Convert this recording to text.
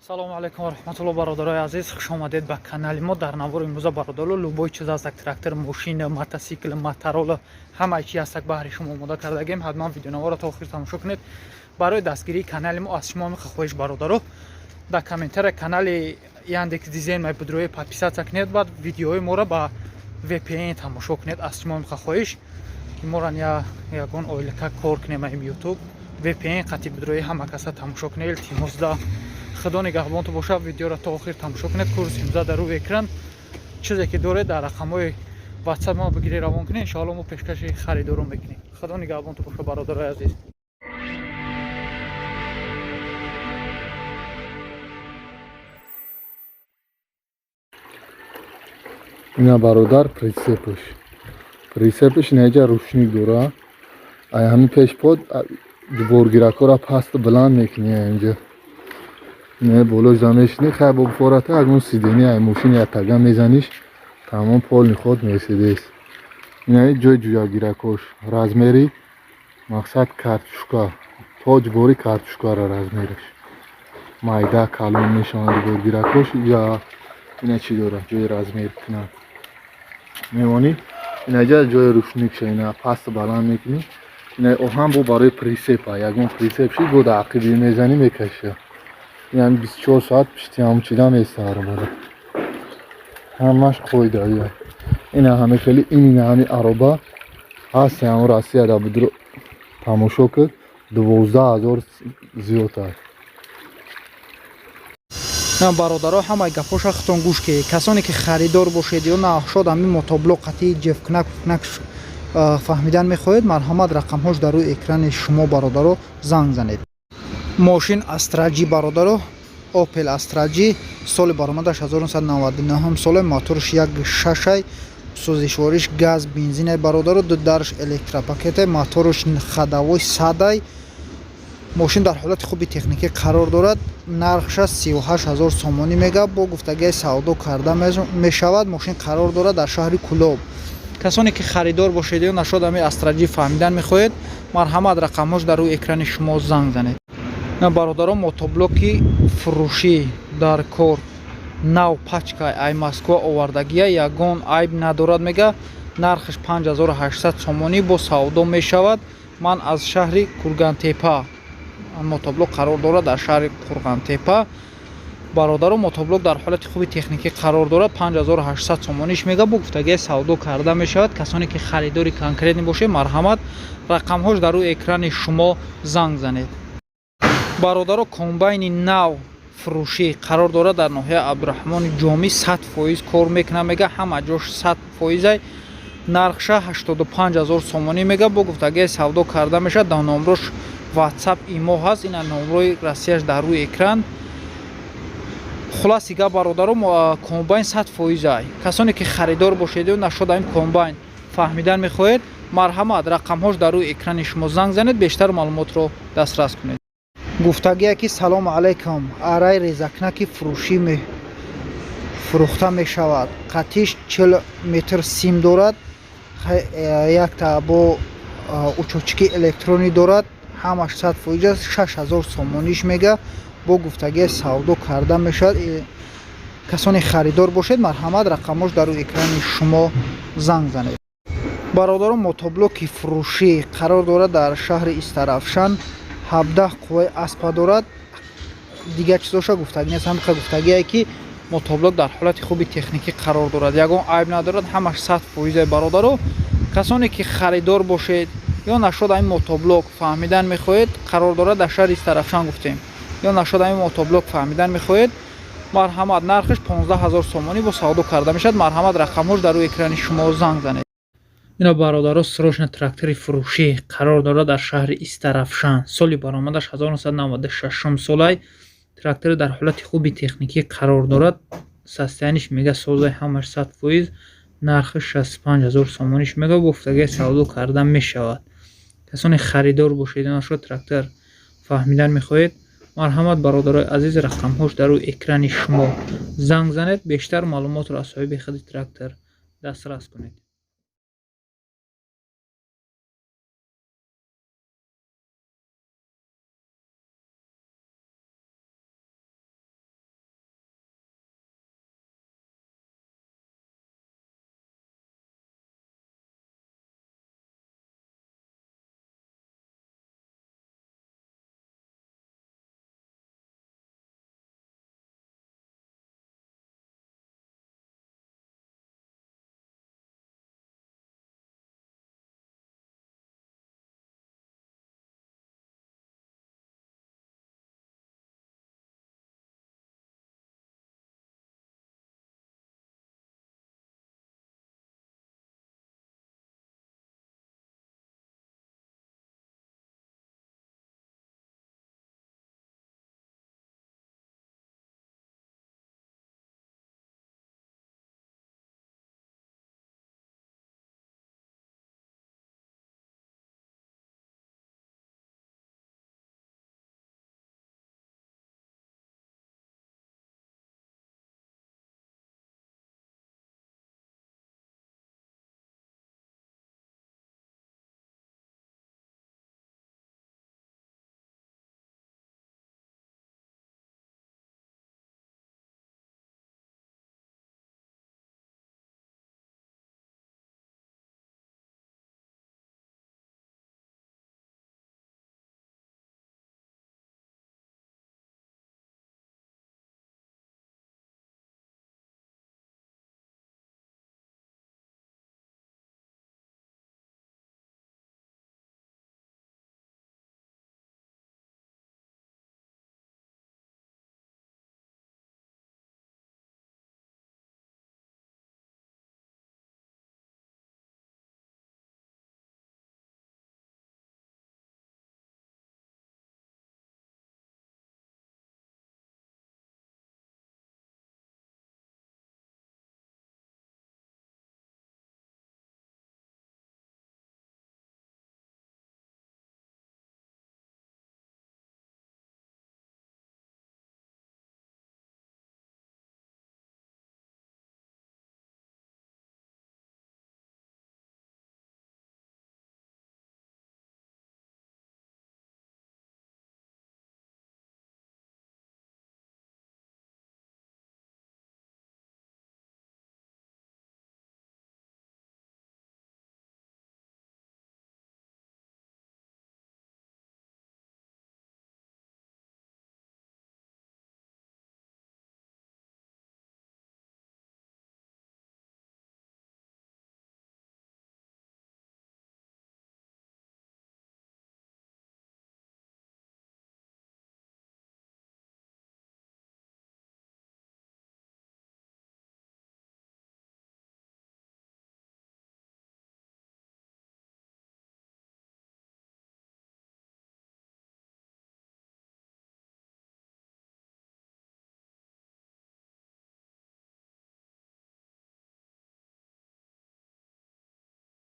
Салому алайкум ва раҳматулло, бародарои азиз, хуш омадед ба канали мо. Дар навори имрӯза, бародаро, любой чиз ҳастак: трактор, мошина, мотосикл, моторола, ҳамаи чи ҳастак, баҳри шумо омода кардагем. Ҳатман видеонаворо то охир тамошо кунед. Барои дастгирии канали мо аз шумо мехоҳ хоҳиш, бародаро, дар комментария канали Яндекс Дизайн май будрои подписаться кунед, баъд видеои моро ба VPN тамошо кунед. Аз шумо мехоҳ хоҳиш, ки моран ягон оилака кор кунем. Аим YouTube VPN қати будрои ҳама каса тамошо кунед, илтимос да. Худо нигаҳбонту бошад. Видеоро то охир тамошо кунед. Курс имза дар рӯи экран. Чизе ки доред, дар рақамҳои WhatsApp мо бигиред, равон кунед, иншоалло мо пешкаши харидорон мекунем. Худо нигаҳбонту бошад, бародарои азиз. Ина, бародар, прицепаш. Прицепаш инаҷа ручник дора. Ай ҳамин пешпод дуборгиракҳоро пасту баланд мекунӣ. Инҷа не болош замешини, хай, бо фората ягон сиденье ай мошин я тага мезаниш, тамом, полный ход Мерседес. Инаи ҷои ҷӯягиракҳош размери мақсад картушка, тоҷбори картушкара размераш майда калон мешаванд дуборгиракҳош. Я ина чӣ дора, ҷои размер кунад мемонӣ. Инаҷа ҷои ручникша, ина пасту баланд мекунӣ. Ина оҳан бо барои прицепа, ягон прицеп шид, бо дар ақиби мезанӣ, мекаша. Ин 24 соат пишти ҳам чида меиста аробада, ҳамаш қоидавия. Ина ҳами хели ин, ина ҳами ароба ҳасти, ҳамн Россияда будро тамошо куд, 12 000 зиёд аст. На, бародаро, ҳамаи гапҳоша худтон гӯш кунед. Касоне ки харидор бошед ё наҳшод ҳамин мотоблок қатъи ҷефкунак кунак фаҳмидан мехоҳед, марҳамат, рақамҳош дар рӯи экрани шумо, бародаро, занг занед. Мошин Астра Ҷи, бародаро, Опел Астра Ҷи, соли баромадаш 1999 соле, моторш 1.6-ай, сӯзишвориш газ бензинай, бародаро, ду дарш электропакетай, моторш ходовой садай. Мошин дар ҳолати хуби техникӣ қарор дорад. Нархша 38 000 сомонӣ мега, бо гуфтагиҳои савдо карда мешавад. Мошин қарор дорад дар шаҳри Кулоб. Касоне ки харидор бошед ё нашод ҳамин Астра Ҷи фаҳмидан мехоҳед, марҳамат, рақамҳош дар рӯи экрани шумо, занг занед. На, бародарон, мотоблоки фурӯшӣ дар кор, нав пачка, ай Москва овардагия, ягон айб надорад, мега. Нархаш 5800 сомонӣ, бо савдо мешавад. Ман аз шаҳри Кургантепа. Мотоблок қарор дорад дар шаҳри Қурғантепа. Бародаро, мотоблок дар ҳолати хуби техникӣ қарор дорад. 5800 сомониш мега, бо гуфтагиҳои савдо карда мешавад. Касоне ки харидори конкретный бошед, марҳамат, рақамҳош дар рӯи экрани шумо, занг занед. Бародаро, комбайни нав фурӯшӣ қарор дорад дар ноҳияи Абдураҳмони Ҷомӣ. 100% кор мекунад, мега, ҳама ҷош 100%-ай. Нархша 85 000 сомонӣ мега, бо гуфтагиҳои савдо карда мешавад. Дар номрош WhatsApp, имо ҳаст. Ина номрои Россияш дар рӯи экран. Хулоси гап, бародаро, комбайн 100%-ай. Касоне ки харидор бошед ё нашод ҳамин комбайн фаҳмидан мехоҳед, марҳамат, рақамҳош дар рӯи экрани шумо, занг занед, бештар маълумотро дастрас кунед. Гуфтагие ки салому алайкум, арай резакнаки фурӯшӣ фурӯхта мешавад. Қатиш 40 метр сим дорад, якта бо учётчики электронӣ дорад, ҳамаш 100% аст. 6000 сомониш мега, бо гуфтагие савдо карда мешавад. Касоне харидор бошед, марҳамат, рақамҳош дар рӯи экрани шумо, занг занед. Бародарон, мотоблоки фурӯшӣ қарор дорад дар шаҳри Истаравшан. 17 қувваи аспа дорад. Дигар чизоша гуфтагӣ нест, ҳамиқа гуфтагие ки мотоблок дар ҳолати хуби техникӣ қарор дорад, ягон айб надорад, ҳамаш 100%-ай. Бародаро, касоне ки харидор бошед ё нашод ҳамин мотоблок фаҳмидан мехоҳед, қарор дорад дар шаҳри Истаравшан гуфтем, ё нашод ҳамин мотоблок фаҳмидан мехоҳед, марҳамат, нархаш 15 000 сомонӣ, бо савдо карда мешавад. Марҳамат, рақамҳош дар рӯи экрани шумо, занг занед. Ино, бародаро, срочно трактори фурӯшӣ қарор дорад дар шаҳри Истаравшан. Соли баромадаш 1996 солай. Трактор дар ҳолати хуби техникӣ қарор дорад. Состояниеш, мега, созаи, ҳамаш 100%. Нархи 65 000 сомониш мега, гуфтагиҳои савдо карда мешавад. Касоне харидор бошед, нашод трактор фаҳмидан мехоҳед, марҳамат, бародарои азиз, рақамҳош дар рӯи экрани шумо, занг занед, бештар маълумотро аз соҳиби худи трактор дастрас кунед.